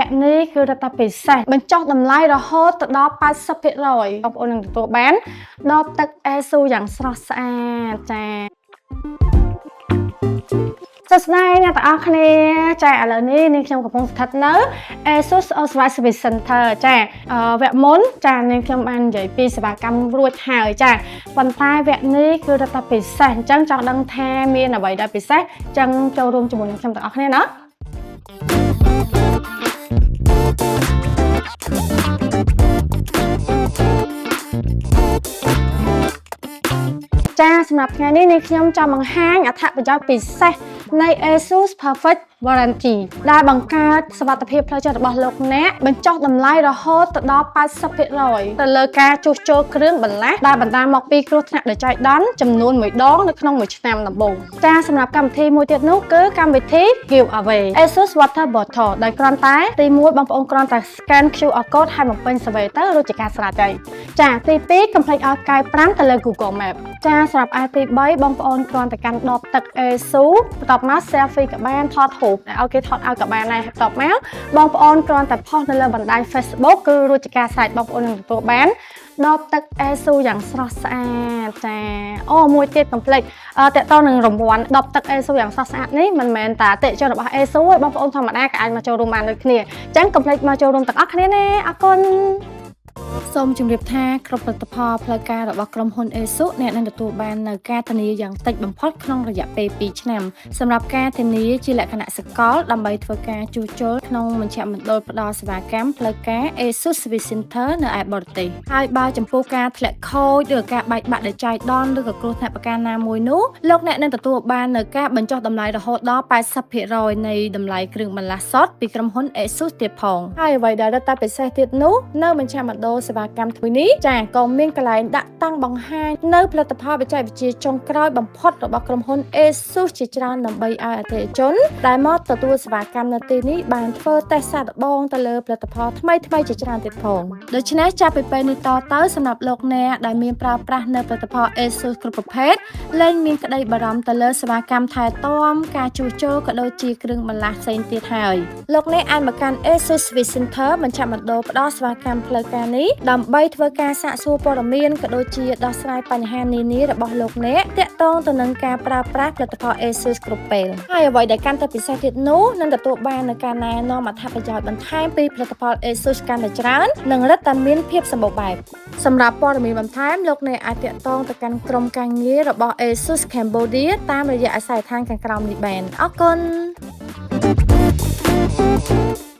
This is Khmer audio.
គ្គនេះគឺរឹតតែពិសេសបញ្ចុះតម្លៃរហូតទៅដល់80%បងប្អូននឹងទទួលបានដបទឹក ASUS យ៉ាងស្រស់ស្អាតចាសួស្តីអ្នកទាំងអស់គ្នាចាឥឡូវនេះនាងខ្ញុំកំពុងស្ថិតនៅ ASUS Authorized Service Center ចាវគ្គមុនចានាងខ្ញុំបាននិយាយពីសេវាកម្មរួចហើយចាប៉ុន្តែវគ្គនេះគឺរឹតតែពិសេសអញ្ចឹងចង់ដឹងថាមានអ្វីដែលពិសេសអញ្ចឹងចូលរួមជាមួយនឹងខ្ញុំទាំងអស់គ្នាណា ចាសម្រាប់ថ្ងៃនេះនាងខ្ញុំចង់បង្ហាញអត្ថប្រយោជន៍ពិសេសនៃ ASUS Perfect Warranty ដែលបង្កើតសុវត្ថិភាពផ្លូវចិត្តរបស់លោកអ្នកបញ្ចុះតម្លៃរហូតទៅដល់80%ទៅលើការជួសជុលគ្រឿងបន្លាស់ដែលបណ្ដាលមកពីគ្រោះថ្នាក់ដោយចៃដន្យចំនួនមួយដងនៅក្នុងមួយឆ្នាំដំបូងចាសម្រាប់កម្មវិធីមួយទៀតនោះគឺកម្មវិធី Give Away ASUS Water Bottle ដោយគ្រាន់តែទី1បងប្អូនគ្រាន់តែ scan QR code ហើយបំពេញ survey ទៅរួចជាការស្រេចហើយចាទី2កុំភ្លេចឲ្យកែ5ទៅលើ Google Map ចាសម្រាប់ឯទី3បងប្អូនគ្រាន់តែកាន់ដបទឹក ASUS បន្ទាប់មក selfie ក៏បានថតរូបឲ្យគេថតឲ្យក៏បានដែរបន្ទាប់មកបងប្អូនគ្រាន់តែpost នៅលើបណ្ដាញ Facebook គឺរួចជាការស្រេចបងប្អូននឹងទទួលបានដបទឹក ASUS យ៉ាងស្រស់ស្អាតចាអូមួយទៀតកុំភ្លេចតកតនឹងរង្វាន់ដបទឹក ASUS យ៉ាងស្រស់ស្អាតនេះមិនមែនតែអតិថិជនរបស់ ASUS ទេបងប្អូនធម្មតាក៏អាចមកចូលរួមបានដូចគ្នាអញ្ចឹងកុំភ្លេចមកចូលរួមទាំងអស់គ្នាណាអរគុណសូមជម្រាបថាគ្រប់ផលិតផលផ្លូវការរបស់ក្រុមហ៊ុន ASUS អ្នកនឹងទទួលបាននូវការធានាយ៉ាងតិចបំផុតក្នុងរយៈពេល2ឆ្នាំសម្រាប់ការធានាជាលក្ខណៈសកលដើម្បីធ្វើការជួសជុលក្នុងមជ្ឈមណ្ឌលផ្ដល់សេវាកម្មផ្លូវការ ASUS Service Center នៅឯបរទេសហើយបើចំពោះការធ្លាក់ខូចឬការបែកបាក់ដោយចៃដន្យឬក៏គ្រោះថ្នាក់ប្រការណាមួយនោះលោកអ្នកនឹងទទួលបាននូវការបញ្ចុះតម្លៃរហូតដល់80%នៃតម្លៃគ្រឿងបន្លាស់សុទ្ធពីក្រុមហ៊ុន ASUS ទៀតផងហើយអ្វីដែលរឹតតែពិសេសទៀតនោះនៅមជ្ឈមណ្ឌលសេវាកម្មថ្មីនេះចាក៏មានកន្លែងដាក់តាំងបង្ហាញនៅផលិតផលបច្ចេកវិទ្យាចុងក្រោយបំផុតរបស់ក្រុមហ៊ុន ASUS ជាច្រើនដើម្បីឲ្យអតិថិជនដែលមកទទួលសេវាកម្មនៅទីនេះបានធ្វើតេស្តសាកល្បងទៅលើផលិតផលថ្មីៗជាច្រើនទៀតផងដូច្នេះចាប់ពីពេលនេះតទៅសម្រាប់លោកអ្នកដែលមានប្រើប្រាស់នៅផលិតផល ASUS គ្រប់ប្រភេទលែងមានក្តីបារម្ភទៅលើសេវាកម្មថែទាំការជួសជុលក៏ដូចជាគ្រឿងបន្លាស់ផ្សេងទៀតហើយលោកអ្នកអាចមកកាន់ ASUS Service Center មជ្ឈមណ្ឌលផ្ដល់សេវាកម្មផ្លូវការនេះដើម្បីធ្វើការសាកសួរព័ត៌មានក៏ដូចជាដោះស្រាយបញ្ហានានារបស់លោកអ្នកទាក់ទងទៅនឹងការប្រើប្រាស់ផលិតផល ASUS គ្រប់ពេលហើយអ្វីដែលកាន់តែពិសេសទៀតនោះនឹងទទួលបាននូវការណែនាំអត្ថប្រយោជន៍បន្ថែមពីផលិតផល ASUS កាន់តែច្រើននិងរឹតតែមានភាពសម្បូរបែបសម្រាប់ព័ត៌មានបន្ថែមលោកអ្នកអាចទាក់ទងទៅកាន់ក្រុមការងាររបស់ ASUS Cambodia តាមរយៈអាសយដ្ឋានខាងក្រោមនេះបានអរគុណ។